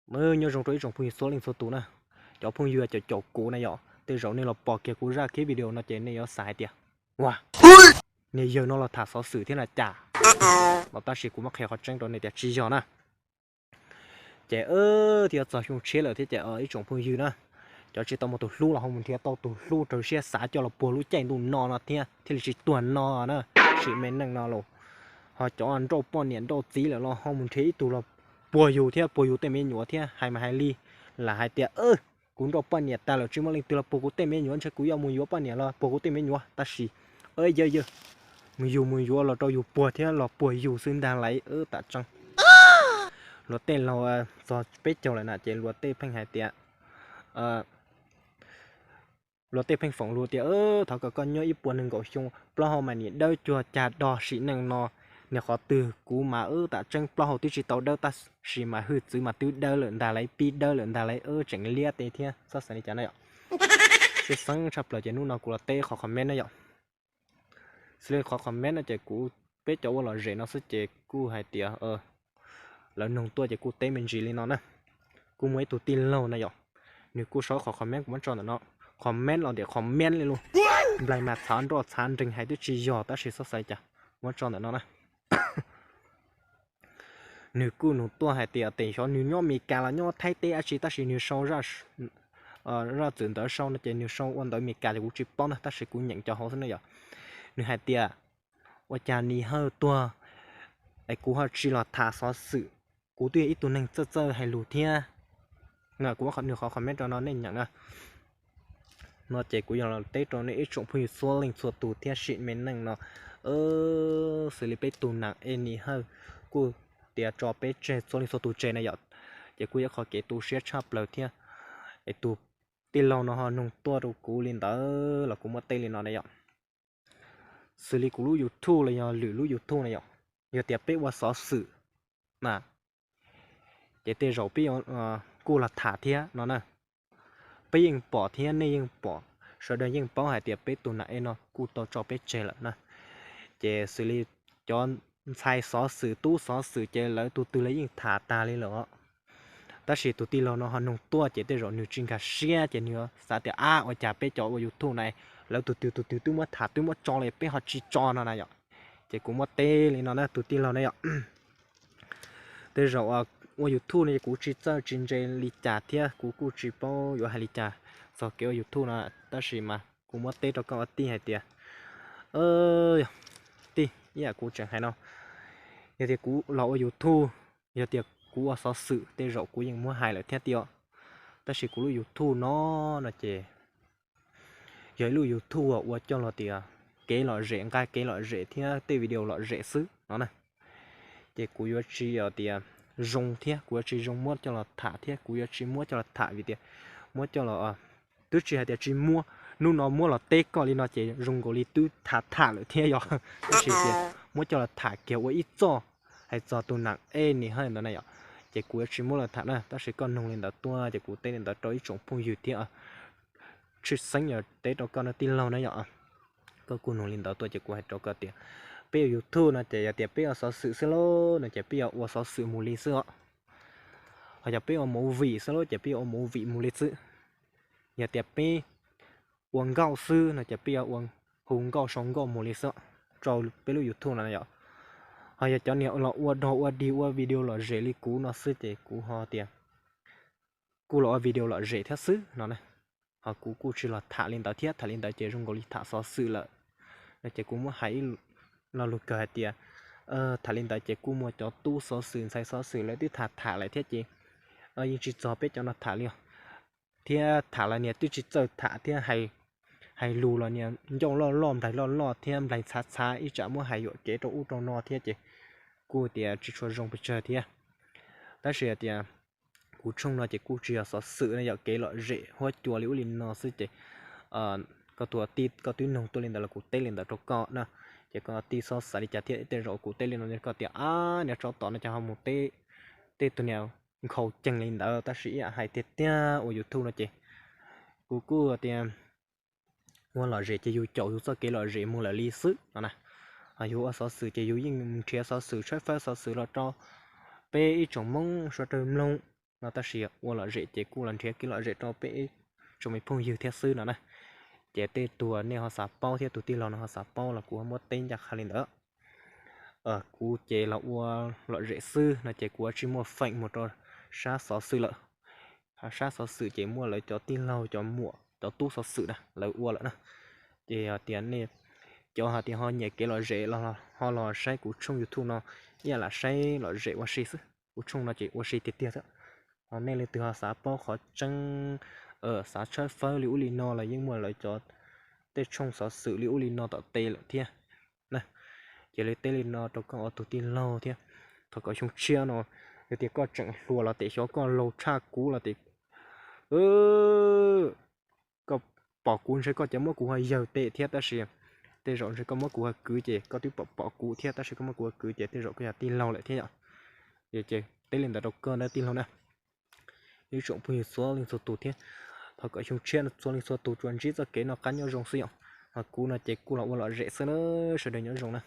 Nyob zoo rau ib tsoom phooj ywg txhua leej txhua tus na. Cov phooj ywg caum caum kuv na yom, tej zaum nej los pom kiag kuv zaj clip video no ces nej yuav xav hais tias, ua, niag yawg no los tham xov xwm thiab na cas. Los tab sis kuv muab qhia qhov tseeb rau nej tias tsis yog na. Ces thiaj txog xyoo tshiab lawm thiab ces ib tsoom phooj ywg na, cov tsis tau muaj tus hlub los ho mus nrhiav tau tus hlub raws siab xav coj los puag lub caij ntuj no no thiab thiaj li tsis tuag no na, sim me neej no los. Ho cov nrauj poj niam nrauj txiv lawm los ho mus nrhiav ib tug los puag yus thiab puag yus tej me nyuam thiab hais mas hais li, lam hais tias, kuv nrauj poj niam tas lawm tsis muaj leej twg los puag kuv tej me nyuam, ntshe kuv yuav mus yuav poj niam los puag kuv tej me nyuam. Tab sis yawg yawg, mus yus mus yuav los rau yus puag thiab los puag yus xwb ntag lauj. Tam tseeb luag tej laug txog peb caug lawm na ces luag tej pheej hais tias, luag tej pheej foom lus tias, thov kom koj nyob ib puas nees nkaum xyoo plaub hau mas nim dawb cuag cag do sim neej no. Niag qhov twg kuv mas wb tam tseeb plaub hau twb tsis tau dawb tab sis mas hwj txwv mas twb dawb lawm ntag lauj, pib dawb lawm ntag lauj, wb tseem liab tej thiab txhob xav li cas na yom. Tshwj xeeb tshaj plaws ces hnub no kuv los teb qhov comment na yom. Xws li qhov comment no ces kuv, peb cov ua lom zem no xwb ces kuj hais tias lawv nug tuaj ces kuj teb me ntsis li no na. Kuj muaj ib tug tij laug na yom, nws kuj sau qhov comment kuv muab tso ntawm no, comment los tias comment li lus, nplaig mas txhav nroj txhav nreeg hais twb tsis yog tab sis txhob xav li cas, kuv muab tso ntawm no na. Nws kuj nug tuaj hais tias tes xyov nws nyob Meskas los nyob Thaib teb dab tsi tab sis nws sau zaj txwm ntawd sau no ces nws sau ua ntawv Meskas ces kuv tsis paub na tab sis kuv nyeem cov hauv xwb na yom. Nws hais tias, ua cas Nis Hawj tuag es kuv ho tsis los tham xov xwm, kuv twb yog ib tug neeg txawj txawj hais lus thiab. Kuv nws qhov comment rau no nej nyeem na. No ces kuv yog los teb rau nej ib tsoom phooj ywg txhua leej txhua tus thiab sim me neej no, xws li peb tus nam ej Nis Hawj kuj tias tso peb tseg txhua leej txhua tus tseg na yom. Ces kuj yog qhov kev tu siab tshaj plaws thiab. Es tus tij laug no ho nug tuaj rau kuv li ntawd los kuv muab teb li no na yom. Xws li kuv lub YouTube los yog lwm lub YouTube na yom, yog tias peb ua xov xwm na, ces tej zaum peb kuj los tham thiab no na. Peb yeej pom thiab nej yeej pom, sawv daws yeej paub hais tias peb tus nam ej no kuj tau tso peb tseg lawm na. Ces xws li cov ntxhais xov xwm tub xov xwm ces lawv tus twg lawv yeej tham tag li lawm os. Tab sis tus tij laug no ho nug tuaj ces tej zaum nws tsis nkag siab ces nws xav tias ab ua cas peb cov ua YouTube na, lawv tus twg tus twg twb muab tham twb muab tso los peb ho tsis tso no na yom. Ces kuv muab teb li no na tus tij laug na yom. Tej zaum ua YouTube no ces kuv tsis txawj tsis ntse li cas thiab kuv kuj tsis paub yuav hais li cas txog kev ua YouTube no, tab sis mas kuv muab teb rau koj ua tij hais tias, tij, ib yam kuv tseem hais no, yog tias kuv los ua YouTube, yog tias kuv ua xov xwm tej zaum kuv yeej muab hais lawm thiab tij os. Tab sis kuv lub YouTube no, no ces yog ib lub YouTube uas ua coj los tias kev lom zem, nqa kev lom zem thiab tej video lom zem xwb no na. Ces kuv yuav tsis tias zoo thiab kuv yuav tsis zoo muab coj los tham thiab kuv yuav tsis muab coj los tham vim tias muab coj los, twb tsis hais tias tsis muab, hnub no muab los teb koj li no ces zoo nkaus li twb tham tham lawm thiab yog, tab sis tias muab coj los tham kiag ua ib txoj hais txog tus nam ej Nis Hawj ntawd na yom. Ces kuv yuav tsis muab los tham na, tab sis koj nug li ntawd tuaj ces kuv teb li ntawd rau ib tsoom phooj ywg thiab. Tshwj xeeb yog teb rau koj no tij laug na yom. Koj kuj nug li ntawd tuaj ces kuv hais rau koj tias, peb ua YouTube no ces yog tias peb ua xov xwm xwb lauj no ces peb yuav ua xov xwm mus li xwb os. Ho yog peb ua movie xwb lauj ces peb yuav ua movie mus li xwb. Yog tias peb ua nkauj xwb no ces peb yuav ua hu nkauj sau nkauj mus li xwb rau peb lub YouTube no yom. Ho yog cov niag los ua dog ua dig ua video lom zem li kuv no xwb ces kuv ho tias kuj los ua video lom zem thiab xwb no na. Ho kuv kuj tsis los tham li ntawd thiab, tham li ntawd ces zoo nkaus li tham xov xwm lawm no ces kuv muab hais ib lo lus kawg hais tias, tham li ntawd ces kuj muaj cov tub xov xwm ntxhais xov xwm lawv twb tham tham lawm thiab ces yeej tsis txog peb cov no tham li os. Thiab tham los niag twb tsis txawj tham thiab hais lus los niag ncauj loj loj nplaig loj loj thiab nplaig txhav txhav ib tsam muab hais yuam kev rau ub rau no thiab ces kuj tias tsis tshua zoo pes tsawg thiab. Tab sis tias kuv tshooj no ces kuj tsis yog xov xwm no yom, kev lom zem huab cua li ub li no xwb ces koj tus tij koj twb nug tuaj li ntawd los kuv teb li ntawd rau koj na. Ces koj tij txhob xav li cas thiab, tej zaum kuv teb li no koj tias ab niag tsov tom no ces ho mus teb tej tus niag nkhaus ceeg li ntawd, tab sis ib yam hais tiag tiag ua YouTube no ces kuv kuj tias ua lom zem ces yus caum yus txoj kev lom zem mus lawm li xwb no na. Yus ua xov xwm ces yus yeej nrhiav xov xwm tshaib fawb xov xwm los rau peb ib tsoom Hmoob sawv daws mloog. no tab sis ua lom zem ces kuj los nrhiav kev lom zem rau peb tsoom me phooj ywg thiab xwb no na. Ces tej tug nej ho xav paub thiab tus tij laug no ho xav paub los kuv ho muab teb ncaj qha li ntawd. Kuv ces los ua lom zem xwb no ces kuv tsis muaj feem mus rau sab xov xwm lawm. Sab xov xwm ces muaj lawv cov tij laug cov muam cov tub xov xwm na lawv ua lawm na. Ces tias nej cov hais tias ho nyiam kev lom zem los ho los saib kuv tshooj YouTube no, ib yam lam saib lom zem ua si xwb. Kuv tshooj no ces ua si tiag tiag thiab. Ho nej leej twg ho xav paub qhov tseeb, xav tshawb fawb li ub li no los yeej muaj lawv cov tej tshooj xov xwm li ub li no tom tej lawm thiab. Ces li teb li no rau koj ua tus tij laug thiab. Thov kom xyoo tshiab no yog tias koj tseem hluas los tes xyov koj laug tshaj kuv los tes koj pom kuv ntshe koj cov muab kuv ho yawg tes thiab tab sis tej zaum ntshe koj muab kuv ho kwv ces koj twb pom pom kuv thiab tab sis koj muab kuv ho kwv ces tej zaum koj yog tij laug lawm thiab yom. Ces teb li ntawd rau koj na tij laug na. Ib tsoom phooj ywg txhua leej txhua tus thiab, thov kom xyoo tshiab no txhua leej txhua tus tsuas ntsib txoj kev noj qab nyob zoo xwb yom. Ho kuv no ces kuj los ua lom zem xwb na, sawv daws nyob zoo na.